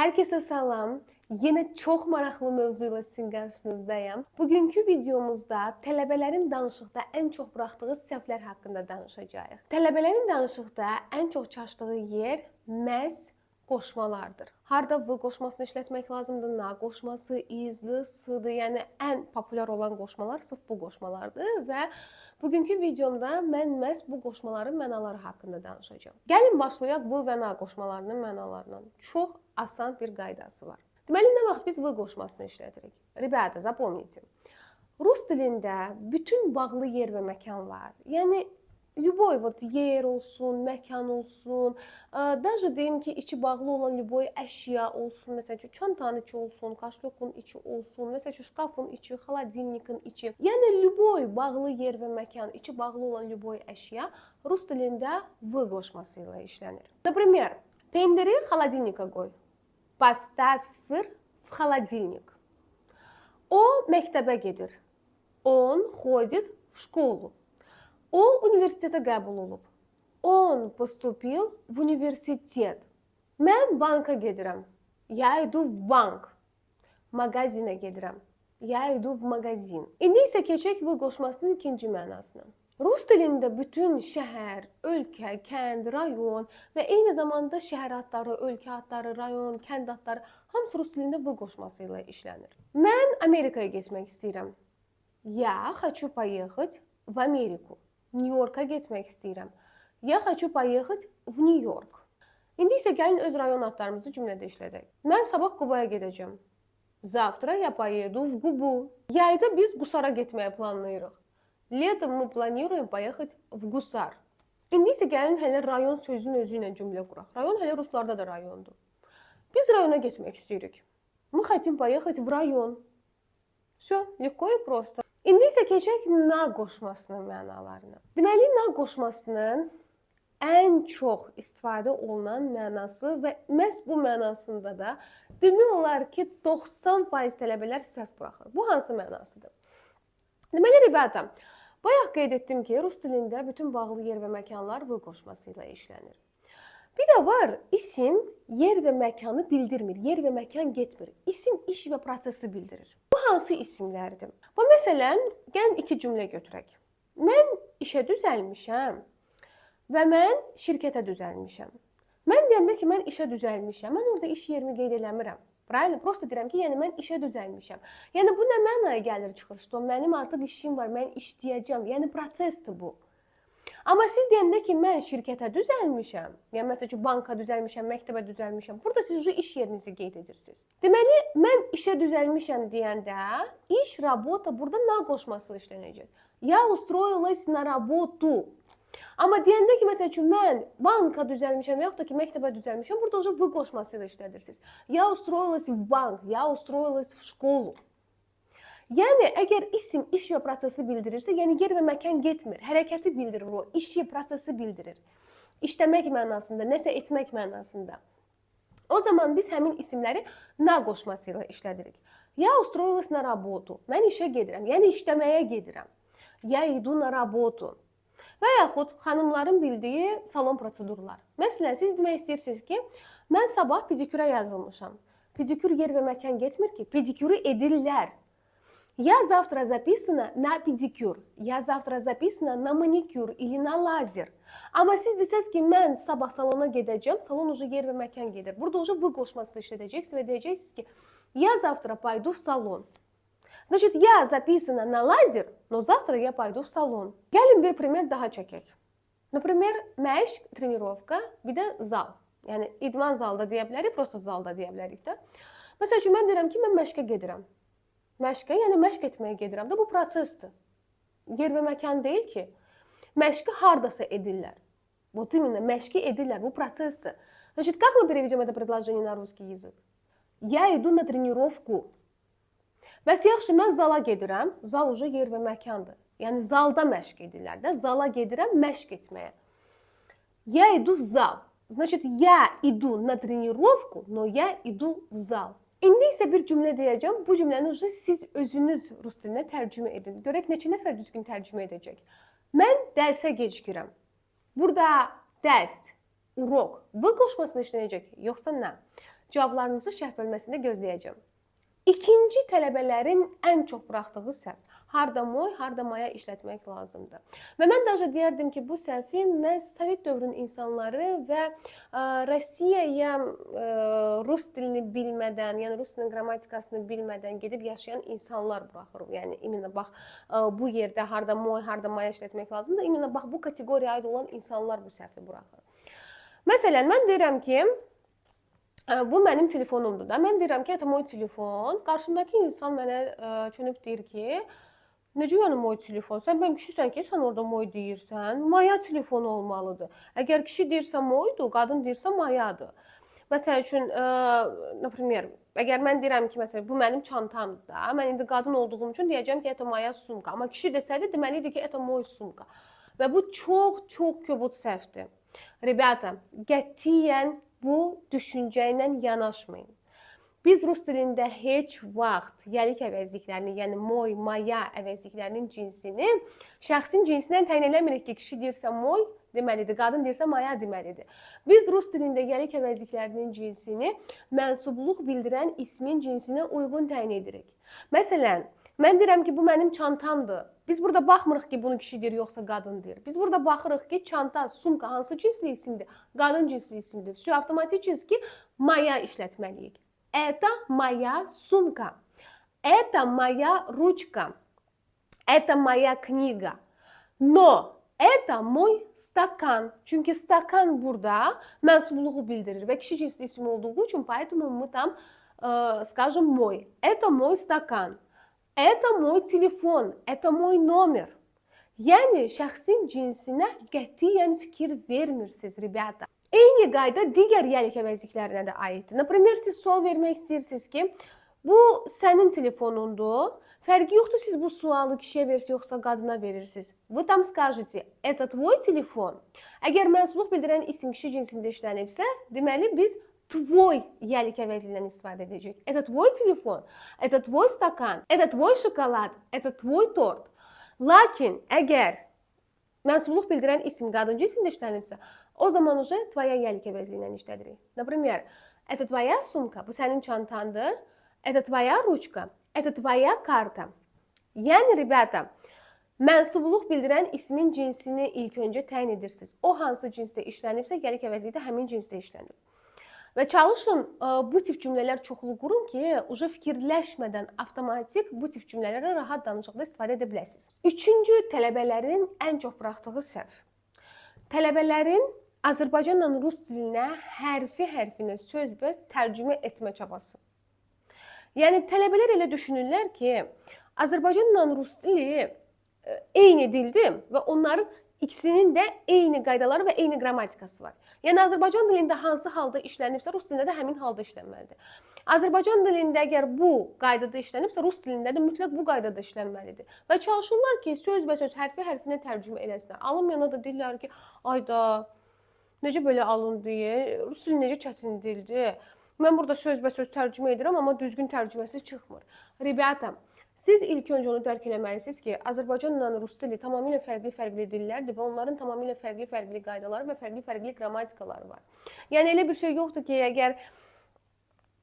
Herkese salam. Yenə çox maraqlı mövzu ilə sizin qarşınızdayam. Bugünkü videomuzda tələbələrin danışıqda ən çox buraxdığı səhvlər haqqında danışacağıq. Tələbələrin danışıqda ən çox çaşdığı yer məhz qoşmalardır. Harda в qoşmasını işlətmək lazımdır, на qoşması, из-dir, с-dır. Yəni ən populyar olan qoşmalar sırf bu qoşmalardır və bugünkü videomda mən məhz bu qoşmaların mənaları haqqında danışacağam. Gəlin başlayaq в və на qoşmalarının mənalarından. Çox asan bir qaydası var. Deməli, nə vaxt biz в qoşmasını işlədirik? Ребята, запомните. Rus dilində bütün bağlı yer və məkanlar, yəni любой вот yer olsun, məkan olsun, даже deyim ki, içi bağlı olan любой əşya olsun, məsəl üçün çantanın içi olsun, кошелёк-un içi olsun, məsəl üçün şkafın içi, холодильник-in içi. Yəni любой bağlı yer və məkan, içi bağlı olan любой əşya rus dilində в qoşması ilə işlənir. Например, pendiri холодильника qoy. Поставь сыр в холодильник. O məktəbə gedir. Он ходит в школу. O universitetə qəbul olub. Он поступил в университет. Mən banka gedirəm. Я иду в банк. Mağazinə gedirəm. Я иду в магазин. İndi isə keçək в qoşmasının ikinci mənasına. Rus dilində bütün şəhər, ölkə, kənd, rayon və eyni zamanda şəhər adları, ölkə adları, rayon, kənd adları, hamısı rus dilində в qoşması ilə işlənir. Mən Amerikaya getmək istəyirəm. Я хочу поехать в Америку. Nyu-Yorka getmək istəyirəm. Я хочу поехать в Нью-Йорк. İndi isə gəlin öz rayon adlarımızı cümlədə işlədək. Mən sabah Qubaya gedəcəm. Завтра я поеду в Губу. Yayda biz Qusara getməyi planlayırıq. Летом мы планируем поехать в Гусар. İndi isə gəlin hələ rayon sözünün özü ilə cümlə quraq. Rayon hələ ruslarda da rayondur. Biz rayona getmək istəyirik. Мы хотим поехать в район. Всё, легко и просто. İndi isə keçək на qoşmasının mənalarına. Deməli, на qoşmasının ən çox istifadə olunan mənası və məhz bu mənasında da demək olar ki, 90% tələbələr səhv buraxır. Bu hansı mənasıdır? Deməli, ребята, bayaq qeyd etdim ki, rus dilində bütün bağlı yer və məkanlar в qoşması ilə işlənir. Bir də var, isim yer və məkanı bildirmir. Yer və məkan getmir. İsim iş və prosesi bildirir. Bu hansı isimlərdir? Bu məsələn, gəlin iki cümlə götürək. Mən işə düzəlmişəm və mən şirkətə düzəlmişəm. Mən deyəndə ki, mən işə düzəlmişəm, mən orada iş yerimi qeyd eləmirəm. Правильно? Просто deyirəm ki, yəni mən işə düzəlmişəm. Yəni bu nə mənaya gəlir çıxır? Что mənim artıq işim var, mən işləyəcəm. Yəni prosesdir bu. Amma siz deyəndə ki, mən şirkətə düzəlmişəm, yəni məsəl üçün banka düzəlmişəm, məktəbə düzəlmişəm. Burada siz уже iş yerinizi qeyd edirsiniz. Deməli, mən işə düzəlmişəm deyəndə iş, работа burada на qoşması işlənəcək. Я устроилась на работу. Amma deyəndə ki, məsəl üçün mən banka düzəlmişəm və yaxud da ki, məktəbə düzəlmişəm, burada уже в qoşması ilə işlədirsiniz. Я устроилась в банк, я устроилась в школу. Yəni əgər isim iş və prosesi bildirirsə, yəni yer və məkan getmir, hərəkəti bildirir o, işi, prosesi bildirir. İşləmək mənasında, nəsə etmək mənasında. O zaman biz həmin isimləri на qoşması ilə işlədirik. Я устроилась на работу. Mən işə gedirəm, yəni işləməyə gedirəm. Я иду на работу. Və yaxud xanımların bildiyi salon prosedurlar. Məsələn, siz demək istəyirsiniz ki, mən sabah pediküra yazılmışam. Pedikür yer və məkan getmir ki, pedikürü edirlər. Я завтра записана на педикюр. Я завтра записана на маникюр или на лазер. Amma siz desəz ki, mən sabah salona gedəcəm, salon уже yer və məkan gedir. Burada уже в qoşmasını işlədəcəksiniz və deyəcəksiniz ki, я завтра пойду в салон. Значит, я записана на лазер, но завтра я пойду в салон. Gəlin bir пример daha çəkək. Например, məşq, тренировка, bir də zal. Yəni idman zalda deyə bilərik, просто zalda deyə bilərik də. Məsəl üçün mən deyirəm ki, mən məşqə gedirəm. Məşqə, yəni məşq etməyə gedirəm də, bu prosesdir. Yer və məkan deyil ki. Məşqi hardasa edirlər. Вот именно, məşqi edirlər, bu prosesdir. Значит, как мы переведем это предложение на русский язык? Я иду на тренировку. Bəs yaxşı, mən zala gedirəm. Zal уже yer və məkandır. Yəni zalda məşq edirlər də. Zala gedirəm məşq etməyə. Я иду в зал. Значит, я иду на тренировку, но я иду в зал. İndi isə bir cümlə deyəcəm. Bu cümləni уже siz özünüz rus dilinə tərcümə edin. Görək neçə nəfər düzgün tərcümə edəcək. Mən dərsə gecikirəm. Burada dərs, урок в qoşmasını işlənəcək, yoxsa на? Cavablarınızı şərh bölməsində gözləyəcəm. İkinci tələbələrin ən çox buraxdığı səhv. Harda мой, harda моя işlətmək lazımdır. Və mən даже deyərdim ki, bu səhvi məhz Sovet dövrünün insanları və Rusiyaya rus dilini bilmədən, yəni rus dilinin qrammatikasını bilmədən gedib yaşayan insanlar buraxır. Yəni именно bax bu yerdə harda мой, harda моя işlətmək lazımdır. Именно bax bu kateqoriyaya aid olan insanlar bu səhvi buraxır. Məsələn, mən deyirəm ki, bu mənim telefonumdur da. Mən deyirəm ki, это мой телефон. Qarşımdakı insan mənə çönüb deyir ki, necə yəni мой telefon? Sən mən kişisən ki, sən orada мой deyirsən. Моя telefon olmalıdır. Əgər kişi deyirsə мой dur, qadın deyirsə моя dır. Məsəl üçün, например, əgər mən deyirəm ki, məsələn, bu mənim çantamdır da, mən indi qadın olduğum üçün deyəcəm ki, это моя сумка. Amma kişi desəydi, deməli idi ki, это мой сумка. Və bu çox-çox kobud səhvdir. Ребята, qətiyyən bu düşüncə ilə yanaşmayın. Biz rus dilində heç vaxt yəlik əvəzliklərini, yəni мой, моя əvəzliklərinin cinsini şəxsin cinsindən təyin eləmirik ki, kişi deyirsə мой deməlidir, qadın deyirsə моя deməlidir. Biz rus dilində yəlik əvəzliklərinin cinsini mənsubluq bildirən ismin cinsinə uyğun təyin edirik. Məsələn, mən deyirəm ki, bu mənim çantamdır. Biz burada baxmırıq ki, bunu kişi deyir yoxsa qadın deyir. Biz burada baxırıq ki, çanta, сумка hansı cinsli isimdir? Qadın cinsli isimdir. Всё, avtomatически моя işlətməliyik. Это моя сумка. Это моя ручка. Это моя книга. Но это мой стакан. Çünki стакан burada mənsubluğu bildirir və kişi cinsli isim olduğu üçün поэтому мы там скажем мой. Это мой стакан. Это мой телефон. Это мой номер. Yəni şəxsin cinsinə qətiyyən fikir vermirsiniz, ребята. Eyni qayda digər yəlik əvəzliklərinə də aiddir. Например, siz sual vermək istəyirsiniz ki, bu sənin telefonundur. Fərqi yoxdur siz bu sualı kişiyə verirsiniz yoxsa qadına verirsiniz. Вы там скажете: "Это твой телефон?" Əgər mənsubluq bildirən isim kişi cinsində işlənibsə, deməli biz твой yəlik əvəzliyindən istifadə edəcəyik. Это твой телефон, это твой стакан, это твой шоколад, это твой торт. Lakin əgər mənsubluq bildirən isim qadın cinsində işlənibsə, o zaman уже твоя yəlik əvəzliyindən işlədirik. Например, это твоя сумка, bu sənin çantandır. Это твоя ручка, это твоя карта. Yəni, ребята, mənsubluq bildirən ismin cinsini ilk öncə təyin edirsiniz. O hansı cinsdə işlənibsə, yəlik əvəzliyi də həmin cinsdə işlənir. Və çalışın bu tip cümlələr çoxlu qurun ki, уже fikirləşmədən avtomatik bu tip cümlələrə rahat danışıqda istifadə edə biləsiniz. Üçüncü tələbələrin ən çox buraxdığı səhv. Tələbələrin Azərbaycanla rus dilinə hərfi hərfinə sözbəz tərcümə etmə çabası. Yəni tələbələr elə düşünürlər ki, Azərbaycanla rus dili eyni dildir və onların ikisinin də eyni qaydaları və eyni qrammatikası var. Yəni Azərbaycan dilində hansı halda işlənibsə, rus dilində də həmin halda işlənməlidir. Azərbaycan dilində əgər bu qaydada işlənibsə, rus dilində də mütləq bu qaydada işlənməlidir. Və çalışırlar ki, sözbəsöz, hərfi hərfinə tərcümə eləsinlər. Alınmayana da deyirlər ki, ayda necə belə alındı? Rus dili necə çətin dildir? Mən burada sözbəsöz tərcümə edirəm, amma düzgün tərcüməsi çıxmır. Ребята, siz ilk öncə onu dərk eləməlisiniz ki, Azərbaycanla rus dili tamamilə fərqli-fərqli dillərdir və onların tamamilə fərqli-fərqli qaydaları və fərqli-fərqli qrammatikaları var. Yəni elə bir şey yoxdur ki, əgər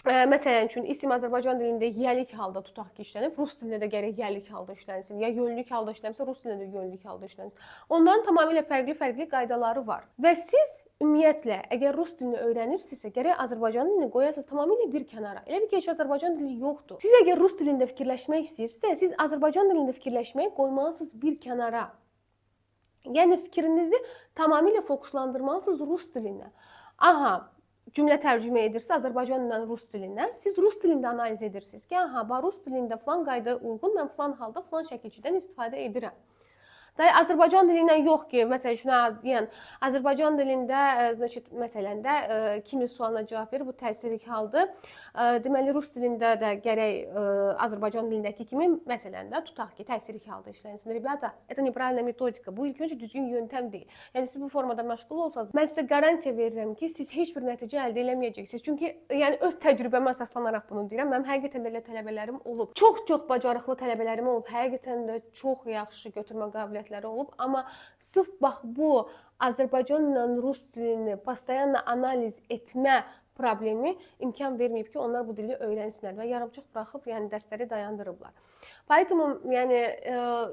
məsələn üçün isim Azərbaycan dilində yəlik halda tutaq ki, işlənib, rus dilində də gərək yəlik halda işlənsin. Ya yönlük halda işlənsə, rus dilində də yönlük halda işlənsin. Onların tamamilə fərqli-fərqli qaydaları var. Və siz ümumiyyətlə əgər rus dilini öyrənirsinizsə, gərək Azərbaycan dilini qoyasınız tamamilə bir kənara. Elə bil ki, heç Azərbaycan dili yoxdur. Siz əgər rus dilində fikirləşmək istəyirsinizsə, siz Azərbaycan dilində fikirləşməyi qoymalısınız bir kənara. Yəni fikrinizi tamamilə fokuslandırmalısınız rus dilinə. Aha, cümlə tərcümə edirsə Azərbaycanla rus dilindən, siz rus dilində analiz edirsiniz ki, aha, bax rus dilində filan qaydaya uyğun mən filan halda filan şəkilçidən istifadə edirəm. Da Azərbaycan dili ilə yox ki, məsəl üçün, ha, yəni Azərbaycan dilində, значит, məsələn də kimi sualına cavab verir, bu təsirlik haldır. Deməli rus dilində də gərək Azərbaycan dilindəki kimi, məsələn də tutaq ki, təsirlik halda işlənsin. Ребята, это неправильная методика. Bu ilk öncə düzgün yöntəm deyil. Yəni siz bu formada məşğul olsanız, mən sizə garantiya verirəm ki, siz heç bir nəticə əldə eləməyəcəksiniz. Çünki yəni öz təcrübəmə əsaslanaraq bunu deyirəm. Mənim həqiqətən də elə tələbələrim olub. Çox-çox bacarıqlı tələbələrim olub. Həqiqətən də çox yaxşı götürmə qabiliyyətləri olub, amma sırf bax bu Azərbaycanla rus dilini постоянно analiz etmə problemi imkan verməyib ki, onlar bu dili öyrənsinlər və yarımçıq buraxıb, yəni dərsləri dayandırıblar. Поэтому, yəni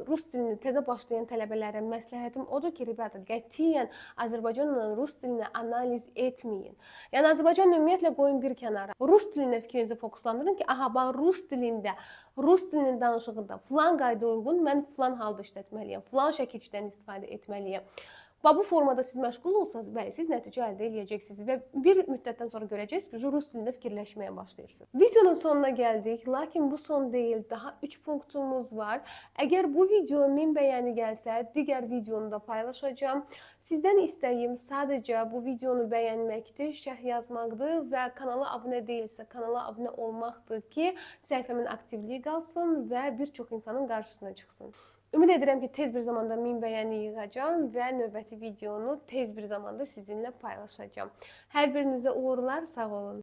rus dilini təzə başlayan tələbələrə məsləhətim odur ki, ребята, qətiyyən Azərbaycanla rus dilini analiz etməyin. Yəni Azərbaycan ümumiyyətlə qoyun bir kənara. Rus dilinə fikrinizi fokuslandırın ki, aha, bax rus dilində, rus dilinin danışığında filan qayda uyğun mən filan halda işlətməliyəm, filan şəkildən istifadə etməliyəm. Bax bu formada siz məşğul olsanız, bəli, siz nəticə əldə eləyəcəksiniz və bir müddətdən sonra görəcəksiniz ki, rus dilində fikirləşməyə başlayırsınız. Videonun sonuna gəldik, lakin bu son deyil, daha 3 punktumuz var. Əgər bu video 1000 bəyəni gəlsə, digər videonu da paylaşacağam. Sizdən istəyim sadəcə bu videonu bəyənməkdir, şərh yazmaqdır və kanala abunə deyilsə, kanala abunə olmaqdır ki, səhifəmin aktivliyi qalsın və bir çox insanın qarşısına çıxsın. Ümid edirəm ki, tez bir zamanda 1000 bəyəni yığacağam və növbəti videonu tez bir zamanda sizinlə paylaşacağam. Hər birinizə uğurlar, sağ olun.